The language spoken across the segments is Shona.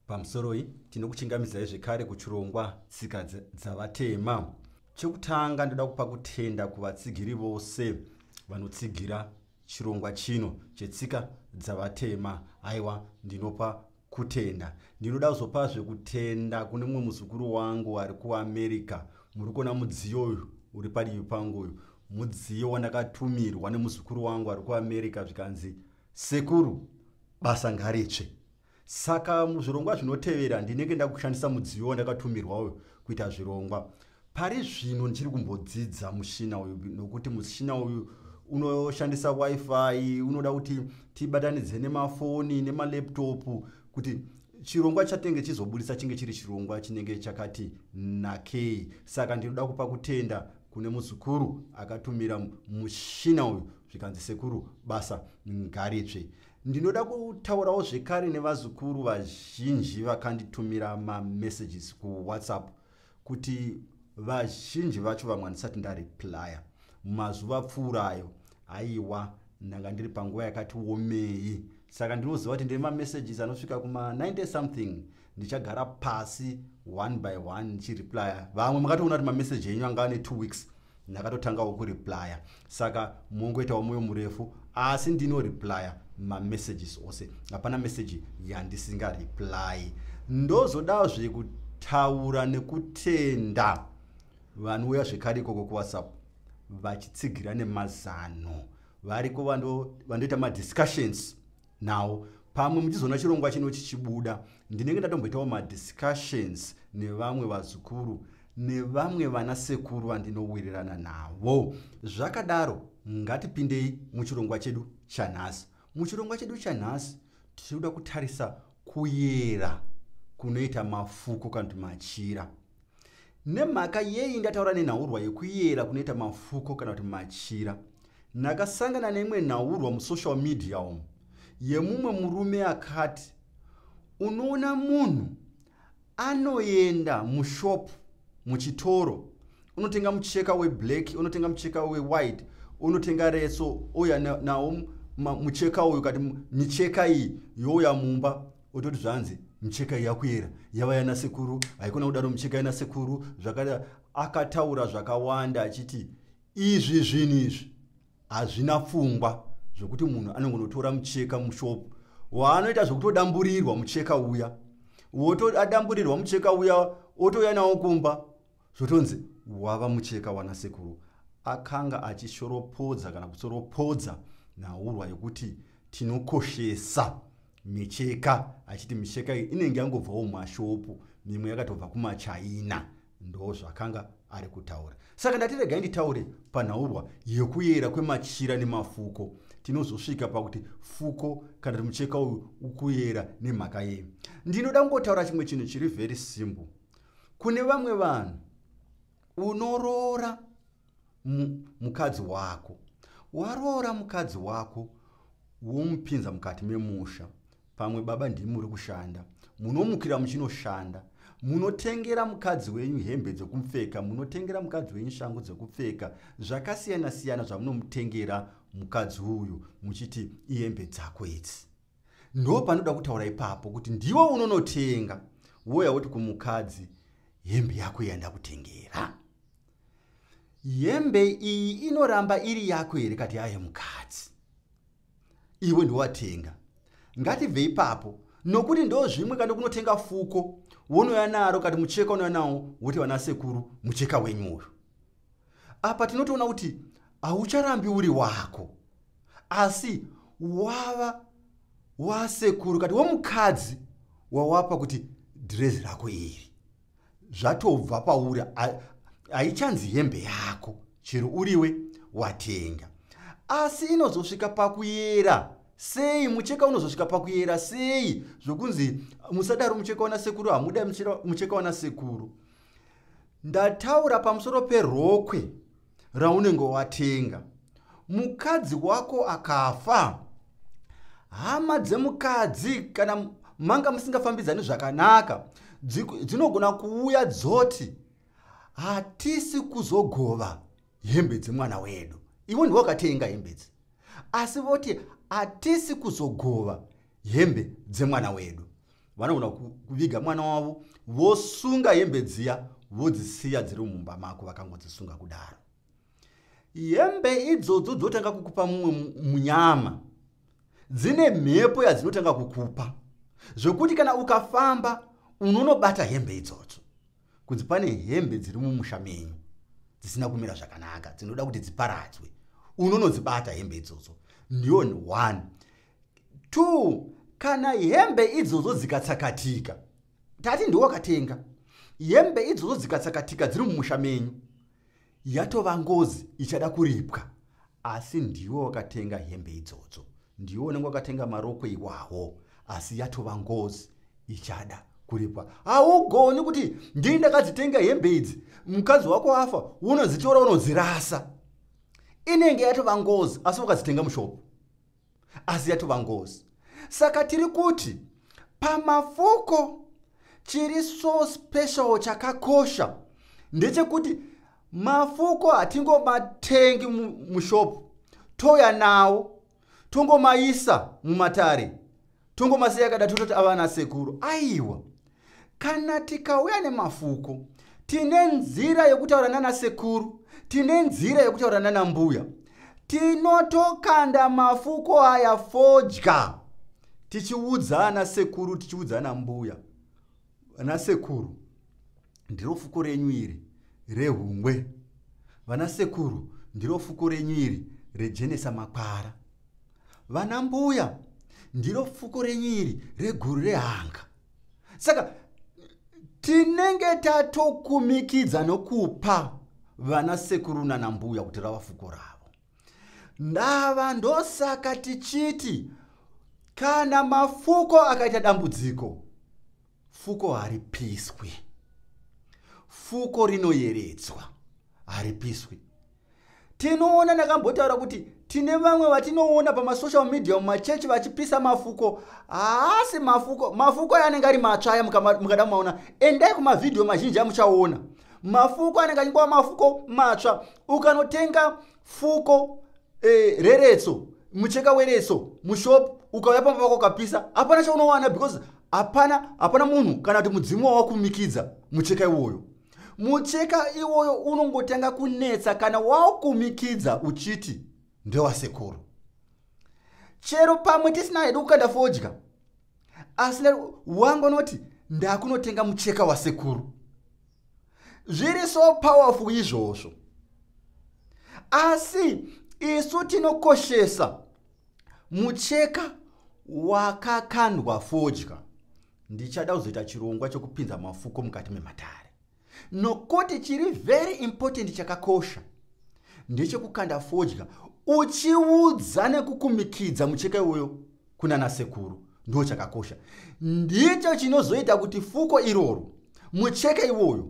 Pamusoroi, tinokuchingamidzai zvekare kuchirongwa Tsika Dzavatema. Chekutanga, ndoda kupa kutenda kuvatsigiri vose vanotsigira chirongwa chino cheTsika Dzavatema. Aiwa, ndinopa kutenda. Ndinoda kuzopazve kutenda kune mumwe muzukuru wangu ari kuAmerica. Muri kuona mudziyo uyu uri padivi pangu uyu, mudziyo wandakatumirwa nemuzukuru wangu ari kuAmerica, zvikanzi, "Sekuru, basa ngaritsve." Saka muzvirongwa zvinotevera ndinenge ndakushandisa mudziyo wandakatumirwa uyu kuita zvirongwa. Pari zvino ndichiri kumbodzidza mushina uyu, nokuti mushina uyu unoshandisa WiFi, unoda kuti tibatanidze nemafoni nemalaptop kuti chirongwa chatenge chizobudisa chinge chiri chirongwa chinenge chakati nakei. Saka ndinoda kupa kutenda kune muzukuru akatumira mushina uyu, zvikanzi, "Sekuru, basa ngaritsve." Ndinoda kutaurawo zvekare nevazukuru vazhinji vakanditumira mamessages kuWhatsApp, kuti vazhinji vacho vamwe handisati ndareplya. Mazuva apfuurayo, aiwa, ndanga ndiri panguva yakati womei, saka ndinoziva kuti ndine mamessages anosvika kuma90 something. Ndichagara pasi one by one ndichireplya. Vamwe makatoona kuti mameseji enyu anga ane 2 weeks ndakatotangawo kureplya, saka mungoitawo mwoyo murefu, asi ndinoreplya mamessages ose, hapana meseji yandisingareply. Ndozodazve kutaura nekutenda vanouya zvekare ikoko kuWhatsApp vachitsigira nemazano. Variko vandoita madiscussions nawo. Pamwe muchizoona chirongwa chino chichibuda, ndinenge ndatomboitawo madiscussions nevamwe vazukuru nevamwe vana sekuru vandinowirirana navo. Zvakadaro, ngatipindei muchirongwa chedu chanhasi. Muchirongwa chedu chanhasi tinoda kutarisa kuyera kunoita mafuko kana kuti machira. Nemhaka yei ndataura nenhaurwa yekuyera kunoita mafuko kana kuti machira? Ndakasangana neimwe nhaurwa musocial media umu yemumwe murume akati, unoona munhu anoenda mushop, muchitoro, unotenga mucheka weblack, unotenga mucheka wewhite, unotenga retso, ouya nawo mucheka uyu, kati micheka iyi youya mumba, ototi zvanzi micheka iyi yakuyera, yava yana sekuru. Haikona kudaro, micheka yana sekuru. Zvakada akataura zvakawanda achiti izvi zvinhu izvi hazvina pfungwa, zvokuti munhu anongonotora mucheka mushopu, waanoita zvokutodamburirwa mucheka uya, wotoadamburirwa mucheka uya, otouya nawo kumba, zvotonzi wava mucheka wana sekuru. Akanga achishoropodza kana kutsoropodza nhaurwa yekuti tinokoshesa micheka, achiti micheka iyi inenge yangobvawo mumashopu, mimwe yakatobva kumaChina. Ndo zvakanga ari kutaura. Saka ndati regai nditaure panhaurwa yekuyera kwemachira nemafuko. Tinozosvika pakuti fuko kana kuti mucheka uyu ukuyera nemhaka yei. Ndinoda kungotaura chimwe chinhu chiri very simple. Kune vamwe vanhu, unoroora mukadzi wako, waroora mukadzi wako, womupinza mukati memusha. Pamwe baba ndimi muri kushanda, munomukira muchinoshanda, munotengera mukadzi wenyu hembe dzekupfeka, munotengera mukadzi wenyu shangu dzekupfeka, zvakasiyana-siyana zvamunomutengera mukadzi uyu, muchiti ihembe dzako idzi. Ndo panoda kutaura ipapo kuti ndiwe unonotenga, woya woti kumukadzi, "Hembe yako yandakutengera." Hembe iyi inoramba iri yako here kati yaye mukadzi? Iwe ndiwatenga. Ngatibve ipapo, nokuti ndo zvimwe. Kana kunotenga fuko, wonouya naro, kati mucheka, unouya nawo, woti, "Vana sekuru, mucheka wenyu uyu." Apa tinotoona kuti haucharambi uri wako, asi wava wasekuru kati womukadzi wawapa kuti dhirezi rako iri. Zvatobva pauri, haichanzi hembe yako, chero uriwe watenga. Asi inozosvika pakuyera sei? Mucheka unozosvika pakuyera sei zvokunzi musadaro, mucheka wana sekuru, hamuda mucheka wana sekuru? Ndataura pamusoro perokwe raunenge watenga. Mukadzi wako akafa, hama dzemukadzi, kana manga musingafambidzani zvakanaka, dzinogona kuuya dzoti, "Hatisi kuzogova hembe dzemwana wedu." Iwe ndiwe wakatenga hembe idzi, asi voti, "Hatisi kuzogova hembe dzemwana wedu." Vanogona kuviga mwana wavo, vosunga hembe dziya, vodzisiya dziri mumba mako. Vakangodzisunga kudaro, hembe idzodzo dzotanga kukupa mumwe munyama. Dzine mhepo yadzinotanga kukupa, zvokuti kana ukafamba unonobata hembe idzodzo, kunzi pane hembe dziri mumusha menyu dzisina kumira zvakanaka, dzinoda kuti dziparadzwe. Unonodzibata hembe idzodzo. Ndiyo 1. 2, kana hembe idzodzo dzikatsakatika, tati ndiwo wakatenga hembe idzodzo, dzikatsakatika dziri mumusha menyu, yatova ngozi ichada kuripwa. Asi ndiwo wakatenga hembe idzodzo, ndiwo unenge wakatenga marokwe iwawo, asi yatova ngozi ichada kuripwa. Haugoni kuti ndini ndakadzitenga hembe idzi, mukadzi wako afa, unodzitora unodzirasa. Inenge yatova ngozi. Asi wakadzitenga mushopu, asi yatova ngozi. Saka tiri kuti pamafuko, chiri so special, chakakosha ndechekuti mafuko hatingomatengi mushopu, touya nawo, tongomaisa mumatare, tongomasiya kada, tototi ava nasekuru. Aiwa, kana tikauya nemafuko, tine nzira yekutaura nanasekuru, tine nzira yekutaura nanambuya. Tinotokanda mafuko aya fodya, tichiudza anasekuru, tichiudza anambuya: "Vanasekuru, ndiro fuko renyu iri rehungwe. Vanasekuru, ndiro fuko renyu iri rejenesa makwara. Vana mbuya, ndiro fuko renyu iri reguru rehanga." Saka tinenge tatokumikidza nokupa vana sekuru nanambuya kuti rava fuko ravo. Ndava ndosaka tichiti kana mafuko akaita dambudziko, fuko haripiswi, fuko rinoyeredzwa, haripiswi. Tinoona, ndakambotaura kuti tine vamwe vatinoona pamasocial media, mumachechi, vachipisa mafuko. Haasi mafuko. Mafuko aya anenge ari matsva aya. Mukada maona, endai kumavhidhiyo mazhinji amuchaona mafuko anenge achingova mafuko matsva. Ukanotenga fuko reretso, mucheka weretso mushop, ukauya pamba pako ukapisa, hapana chaunowana, because hapana munhu kana kuti mudzimu wawakumikidza mucheka iwoyo. Mucheka iwoyo unongotanga kunetsa kana wakumikidza uchiti ndewasekuru. Chero pamwe tisina hedu kukanda fodya, asi wangonoti ndakunotenga mucheka wasekuru. Zviri so powerful izvozvo. Asi isu tinokoshesa mucheka wakakandwa fodya. Ndichada kuzoita chirongwa chokupinza mafuko mukati mematare, nokuti chiri very important, chakakosha, ndechekukanda fodya uchiudza nekukumikidza mucheka iwoyo kuna nasekuru. Ndo chakakosha, ndicho chinozoita kuti fuko iroro, mucheka iwoyo,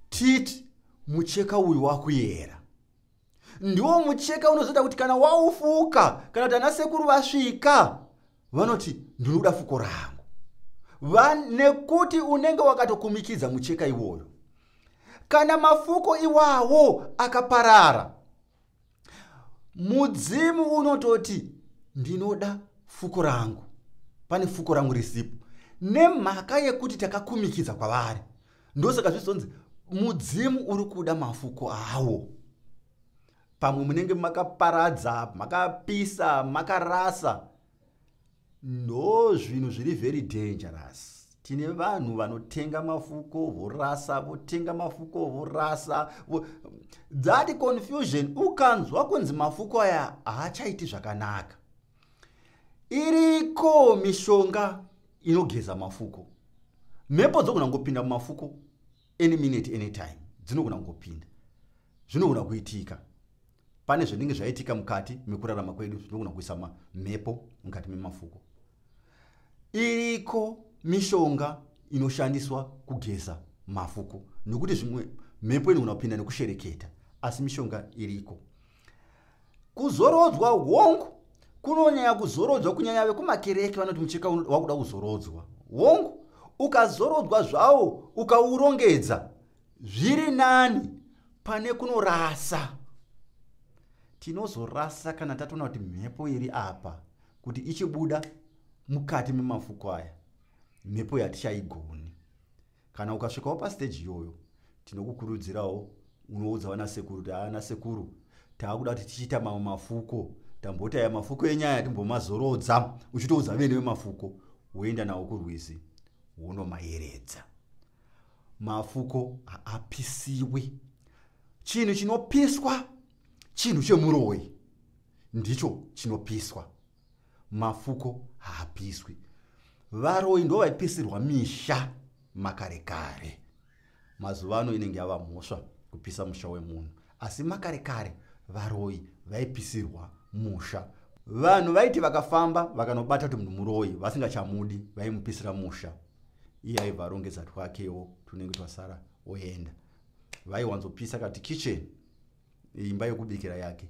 titi mucheka uyu wakuyera. Ndiwo mucheka unozoita kuti kana waufuka, kana kuti ana sekuru vasvika, vanoti ndinoda fuko rangu, nekuti unenge wakatokumikidza mucheka iwoyo. Kana mafuko iwawo akaparara, mudzimu unototi ndinoda fuko rangu, pane fuko rangu risipo, nemhaka yekuti takakumikidza kwavari. Ndosaka zvizonzi mudzimu uri kuda mafuko awo. Pamwe munenge makaparadza, makapisa, makarasa. Ndo zvinhu zviri very dangerous. Tine vanhu vanotenga mafuko vorasa, votenga mafuko vorasa. That confusion, ukanzwa kunzi mafuko aya haachaiti zvakanaka, iriko mishonga inogeza mafuko. Mhepo dzogona kungopinda mumafuko any minute, anytime dzinogona kungopinda. Zvinogona kuitika, pane zvinenge zvaitika mukati mekurarama kwedu zvinogona kuisa mhepo mukati memafuko. Iriko mishonga inoshandiswa kugeza mafuko, nekuti zvimwe mhepo inogona kupinda nekushereketa, asi mishonga iriko. Kuzorodzwa, hongu, kunonyanya kuzorodzwa, kunyanya vekumakereke vanoti mucheka wakuda kuzorodzwa. Hongu, ukazorodzwa zvawo, ukaurongedza, zviri nani pane kunorasa. Tinozorasa kana tatoona kuti mhepo iri apa, kuti ichibuda mukati memafuko aya. Mhepo yatichaigoni. Kana ukasvikawo pasiteji iyoyo, tinokukurudzirawo unoudza vana sekuru kuti ana sekuru, taakuda kuti tichiita mamwe mafuko. Tamboti aya mafuko enyaya timbomazorodza, uchitoudza vene vemafuko, woenda nawo kurwizi wonomayeredza. Mafuko haapisiwi. Chinhu chinopiswa chinhu chemuroyi, ndicho chinopiswa. Mafuko haapiswi. Varoyi ndo vaipisirwa misha makare kare. Mazuva ano inenge yava mhosva kupisa musha wemunhu, asi makare kare varoyi vaipisirwa musha. Vanhu vaiti vakafamba vakanobata kuti munhu muroyi, vasingachamudi, vaimupisira musha. Iye aibva arongedza twakewo tunenge twasara oenda. Vaiwanzopisa kati kitchen, imba yokubikira yake,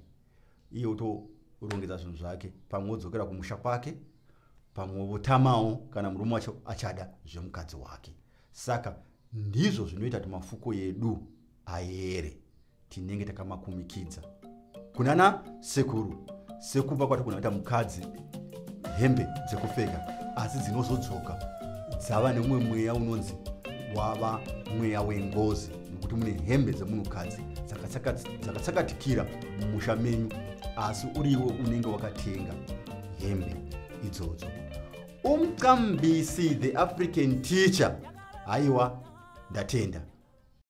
iye otorongedza zvinhu zvake, pamwe odzokera kumusha kwake, pamwe votamawo kana murume wacho achada zvemukadzi wake. Saka ndizvo zvinoita kuti mafuko edu ayere. Tinenge takamakumikidza kunana sekuru, sekupa kwati kunoita mukadzi hembe dzekupfeka, asi dzinozodzoka dzava nemumwe mweya unonzi wava mweya wengozi, nekuti mune hembe dzemunhukadzi dzakatsakatikira mumusha menyu, asi uriwo unenge wakatenga hembe idzodzo. Umcambisi the African Teacher, haiwa, ndatenda.